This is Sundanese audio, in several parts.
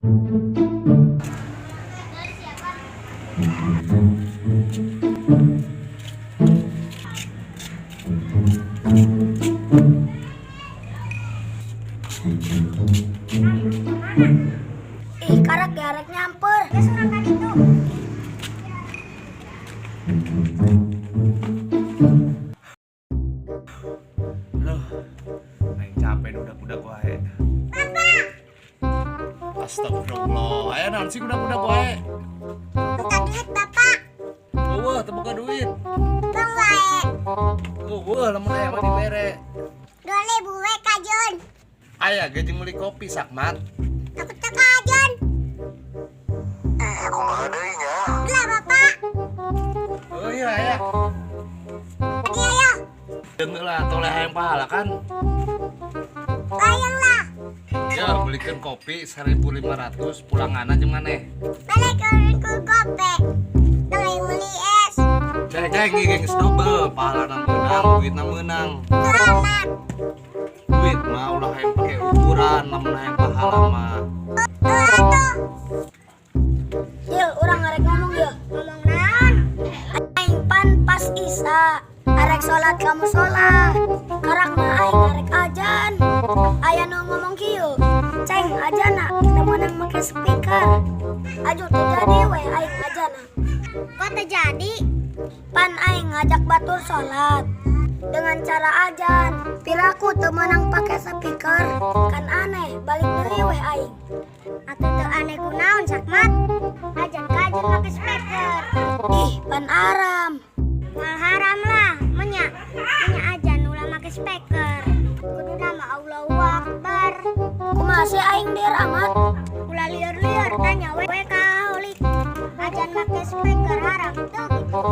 Ih, karak garek nyamper. Ya surang itu. Loh, aing capek udah-udah wae. Bapak. Astagfirullah, aya naon sih udah-udah wae? Minta duit, Bapak. Eueuh, teu boga duit. Tong wae. Eueuh, lamun aya mah dibere. 2000 we ka Jon. Aya ge jeung meuli kopi sakmat. Aku teu ka Jon. Ih, kumaha deui nya? Lah, Bapak. Oh iya aya. Lagi ayo. Deung lah toleh hayang pahala kan. Bayang lah. Ya, belikan kopi 1.500 pulangan aja maneh. Balik ke gope. Dong meuli es. Ceng ceng geus double, pahala meunang, duitna meunang. Selamat. Duit mah ulah hayang pake ukuran, lamun hayang pahala mah. Atuh. Yeuh, urang arek ngomong yeuh. Ngomong naon? Aing pan pas Isa arek salat ka musola. Karak mah aing arek ajan. Aya nu ngomong kieu. Ceng ajana teu meunang make speaker. Aju teu jadi we aing ajana. Kok teu jadi? Pan aing ngajak batur salat dengan cara ajan. Piraku teu meunang pake speaker. Kan aneh, balik deui we aing. Atuh teu aneh kunaon sakmat? Ajan ka ajan make speaker. Ih, pan haram. Mal haram lah, menya. Menya ajan ulah make speaker. Kudu nama Allahu Akbar. Kumaha sih aing lieur amat? Ulah lieur-lieur tanya we ka Holik. Ajan make speaker haram teu gitu.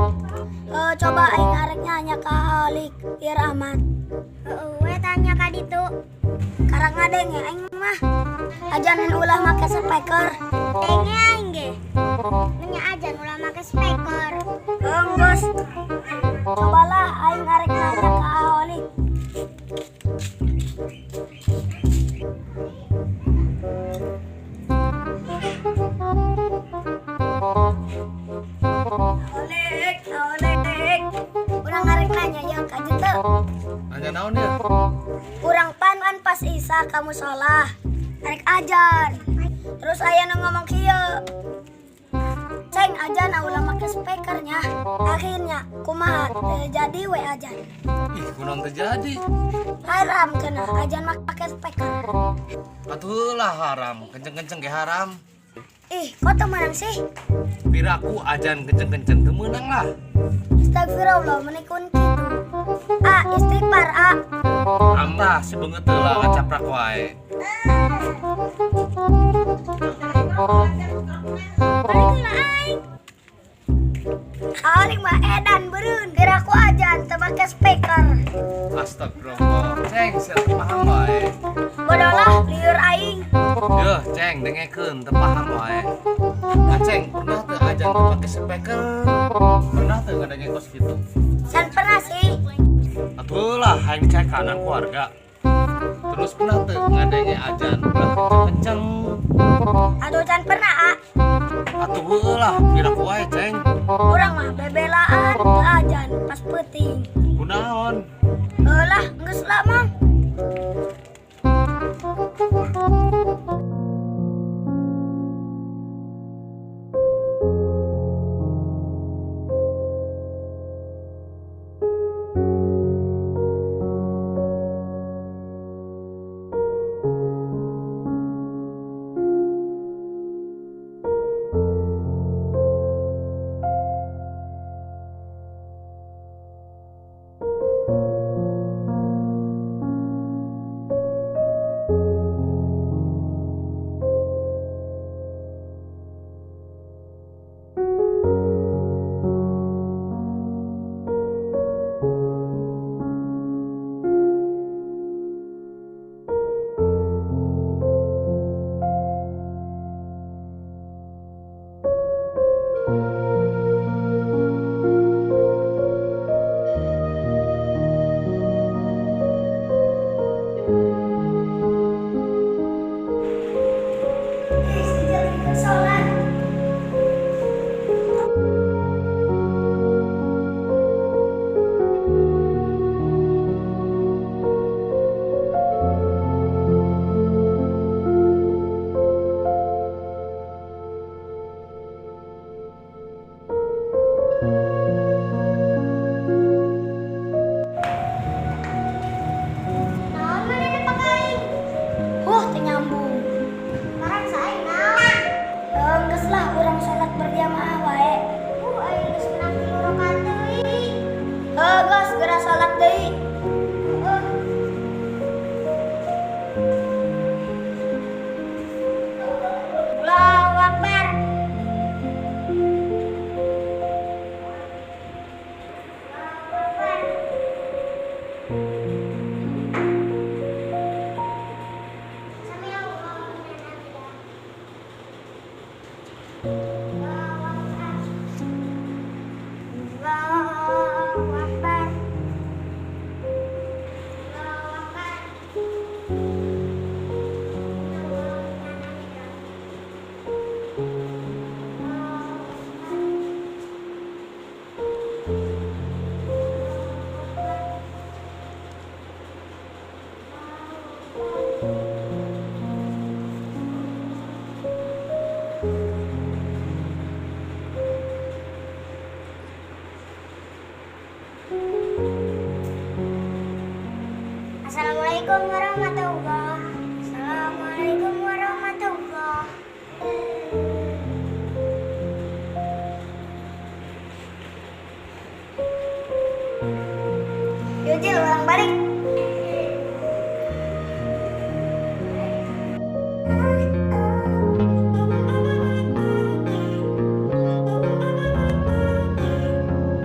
Coba aing arek nanya ka Holik, lieur amat. Heeh we tanya ka ditu. Karak ngadenge aing mah. Ajanan ulah make speaker. Denge aing ge. Menya ajan ulah make speaker. Enggeus. Cobalah aing arek nanya ka Holik. Holik, Holik. Urang arek nanya ya ka teu. Nanya naon ya? Urang pan pas Isa ka musola. Arek ajan. Terus aya nu ngomong kieu. Ceng ajan ulah make speakernya. Akhirnya kumaha teu jadi we ajan. Ih, kunaon teu jadi? Haram kena ajan make speaker. Atuh lah haram, kenceng-kenceng ge haram. Ih, kok teu meunang sih? Piraku ajan kenceng-kenceng teu meunang lah. Astagfirullah, menikun kitu. Ah, istighfar ah. Amtah si beungeut teu lah ngacaprak wae. Balik lah aing. Aing mah edan beureun. Piraku ajan teu make speaker. Astagfirullah. Ceng, sia teu paham wae. Bodoh lah, lieur aing. Yeuh, ceng dengekeun teu paham wae. Aceng, pernah teu ajan teu make speaker? Pernah teu ngadenge kos kitu? Can pernah sih. Atuh lah hayang dicekanan keluarga. Terus pernah teu ngadenge ajan ulah kenceng-kenceng? Aduh can pernah ah. Atuh heueuh lah, piraku wae ceng. Urang mah bebelaan teu ajan pas peuting. Kunaon? Heuh lah, geus lah mang. Allahu Akbar. Allahu Akbar. Allahu Akbar. Assalamualaikum warahmatullahi. Assalamualaikum warahmatullahi. Yuk, Cil, urang balik.